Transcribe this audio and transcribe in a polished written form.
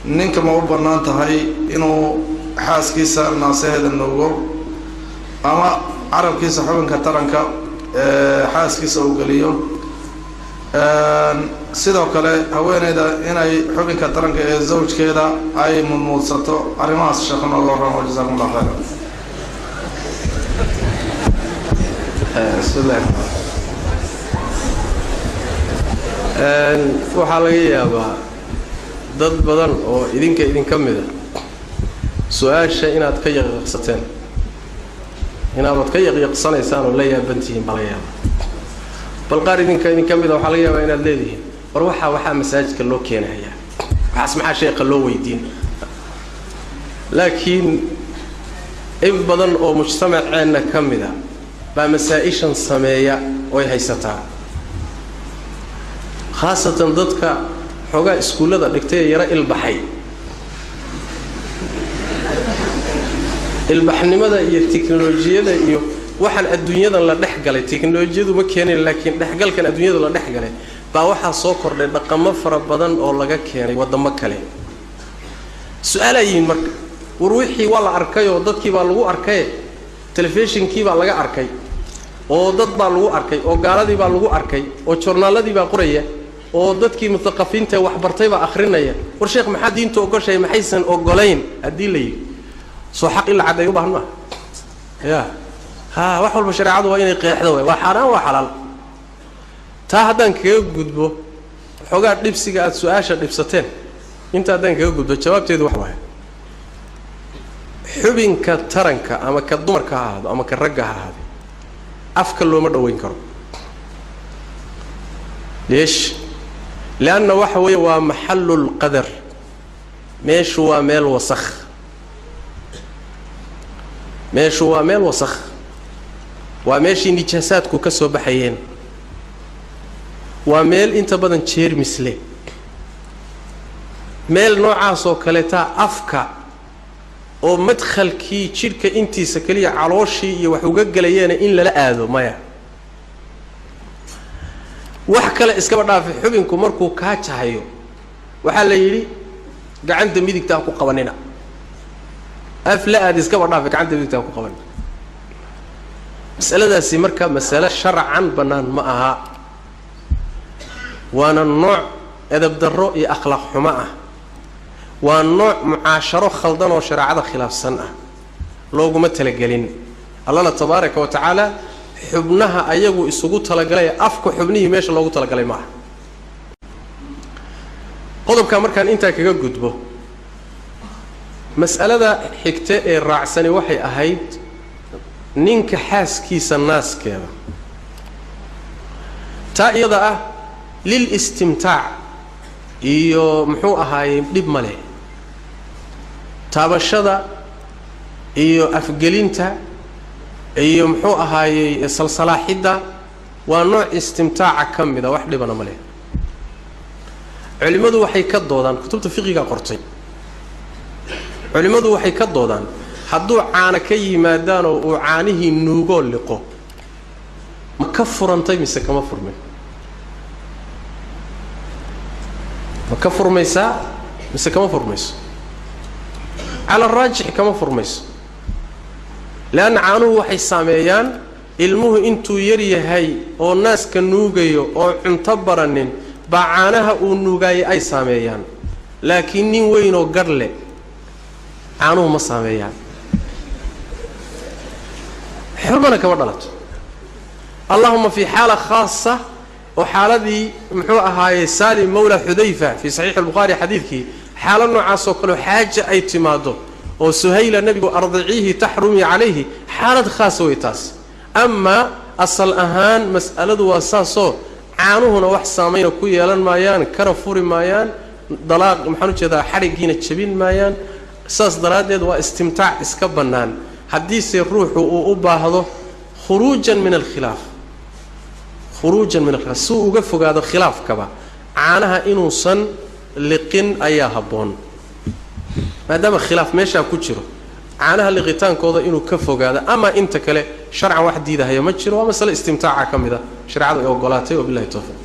Ninka ma u bannaan tahay inuu xaaskiisa naasaheeda nuugo ama carabkiisa xubinka taranka xaaskiisa uu geliyo? Sidoo kale haweeneyda inay xubinka taranka ee zawjkeeda ay mudmuudsato, arrimahaas sheekh nooga warramo. Jazakum allah khayra. Bismillahi, waxaa laga yaabaa dad badan oo idinka idinka mida su-aasha inaad ka yaqyaqsateen, inaabaad ka yaqyaqsanaysaan oo la yaabantihiin baa laga yaabaa. Bal qaar idinka idinka mida waxaa laga yaabaa inaad leedihiin, war waxaa masaajidka loo keenayaa, waxaas maxaa sheekha loo weydiin? Laakiin in badan oo mujtamaceenna ka mida baa masaa-ishan sameeya oy haysataa, khaasatan dadka xoogaa iskuullada dhigtay ee yaro ilbaxay. Ilbaxnimada iyo teknolojiyada iyo waxaan adduunyadan la dhex galay, teknolojiyadu ma keenin, laakiin dhexgalkan adduunyada la dhex galay baa waxaa soo kordhay dhaqamo fara badan oo laga keenay waddamo kale. Su-aalaa yimid marka, war wixii waa la arkay oo dadkii baa lagu arkaye, telefishinkii baa laga arkay oo dad baa lagu arkay oo gaaladii baa lagu arkay oo joornaaladii baa qoraya oo dadkii muthaqafiinta waxbartay baa akhrinaya. War sheekh, maxaa diintu ogoshahay, maxaysan ogolayn? Haddii la yidhi, soo xaq in la caddeeyo u baahan maaha? Ya ha, wax walba shareecadu waa inay qeexdo, waay waa xaaraan, waa xalaal. Taa haddaan kaga gudbo xoogaa dhibsiga aada su-aasha dhibsateen, inta haddaan kaga gudbo, jawaabteedu wax waaya: xubinka taranka, ama ka dumarka ha ahaado ama ka ragga ha ahaade, afka looma dhoweyn karo. Leesh? Lianna waxa weeye waa maxallulqadar, meeshu waa meel wasakh, meeshu waa meel wasakh, waa meeshii nijaasaadku ka soo baxayeen, waa meel inta badan jeermis leh. Meel noocaas oo kaleetaa afka oo madkhalkii jidhka intiisa keliya calooshii iyo wax uga gelayeena in lala aado, maya. Wax kale iskaba dhaafi, xubinku markuu kaa jahayo waxaa la yidhi gacanta midigta ha ku qabanina. Af la aad iskaba dhaafi, gacanta midigta ha ku qabanina. Masaladaasi marka masale sharcan bannaan ma aha, waana nooc edab darro iyo akhlaaq xumo ah, waa nooc mucaasharo khaldan oo shareecada khilaafsan ah, looguma talagelin. Allana tabaaraka wa tacaala xubnaha ayagu isugu talagalay, afka xubnihii meesha loogu talagalay ma aha. Qodobkaa markaan intaa kaga gudbo, mas'alada xigta ee raacsani waxay ahayd ninka xaaskiisa naaskeeda. Taa iyada ah lil istimtaac iyo muxuu ahaayey dhib ma leh, taabashada iyo afgelinta iyo muxuu ahaayey salsalaaxidda waa nooc istimtaaca ka mida, wax dhibana ma leh. Culimmadu waxay ka doodaan, kutubta fiqigaa qortay, culimmadu waxay ka doodaan hadduu caano ka yimaadaanoo uu caanihii nuugoo liqo, ma ka furantay mise kama furmin? Ma ka furmaysaa mise kama furmayso? Cala araajix kama furmayso, leanna caanuhu waxay saameeyaan ilmuhu intuu yar yahay oo naaska nuugayo oo cunto baranin baa caanaha uu nuugaayay ay saameeyaan, laakiin nin weynoo garh leh caanuhu ma saameeyaan, xurmana kama dhalato. Allahuma fii xaala khaasa oo xaaladii muxuu ahaayey Salim mawla Xudayfa fii saxiixi albukhaari, xadiidkii xaalo noocaasoo kaleo xaaja ay timaado oo Suhayla nebigu ardiciihi taxrumi calayhi, xaalad khaasa wey taas. Amaa asal ahaan mas'aladu waa saasoo caanuhuna wax saamayna ku yeelan maayaan, kana furi maayaan, dalaaq maxaan ujeedaa xadhiggiina jebin maayaan. Saas daraaddeed waa istimtaac iska bannaan, haddiise ruuxu uu u baahdo khuruujan min alkhilaaf, khuruujan min alkhilaaf, si uu uga fogaado khilaafkaba, caanaha inuusan liqin ayaa habboon, maadaama khilaaf meeshaa ku jiro, caanaha liqitaankooda inuu ka fogaado. Ama inta kale sharcan wax diidahaya ma jiro, waa masale istimtaaca ka mid a sharecadu ay ogolaatay. Wabillahi towfiiq.